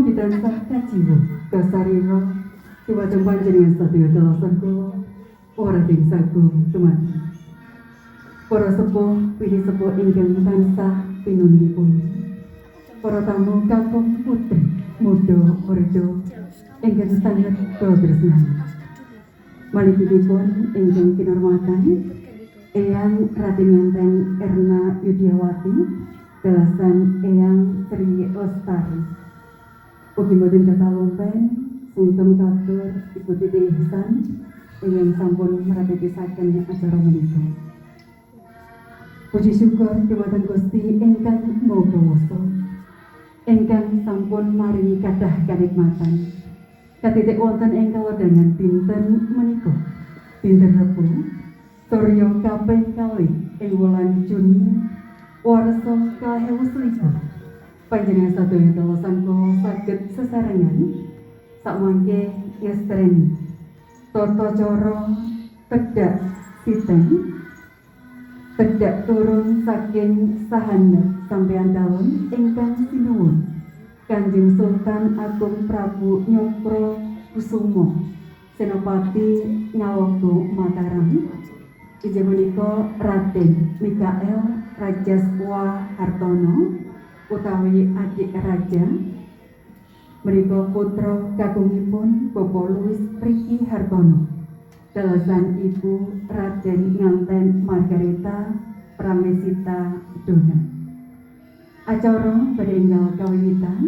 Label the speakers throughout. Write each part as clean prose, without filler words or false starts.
Speaker 1: Mugi tansah kajiwa kasarira dumateng panjenengan sadaya telasan kula warating sagung dumadi. Para sepuh pinisepuh ingkang tansah pinundi-pundi. Para tamu kakung putri muda werda ingkang sanget kula tresnani. Malihipun ingkang kinurmatan Eyang Raden Nganten Erna Yudiawati dalasan Eyang Sri Lestari. Ugi boten katalumpen sungkem katur Ibu Titi Ihsan ingkang sampun mratitisaken acara menika. Puji syukur dumateng Gusti ingkang Maha Kuwasa ingkang sampun maringi kathah kanikmatan. Katitik wonten ing kalodhangan dinten menika, dinten Rebo, surya kaping kalih ing wulan Juni warsa 2021. Panjenengan sadaya telosan kula saged sesarengan sakmangke ngestreni tata cara tedhak siten tedhak turun saking sahandap sampeyan dalem ingkang sinuwun Kanjeng Sultan Agung Prabu Nyokro Kusumo Senopati Ngalogo Mataram, inggih punika Raden Mikael Rajaswa Hartono utawi adik raja. Menika putra kakungipun Bapak Louis Riki Hartono dalasan Ibu Raden Nganten Margareta Pramesita Dona. Acara badhe enggal kawiwitan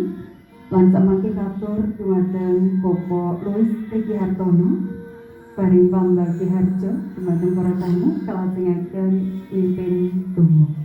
Speaker 1: lan samangke katur dumateng Bapak Louis Riki Hartono paring pambagi harja dumateng para tamu kalajengaken mimpin donga.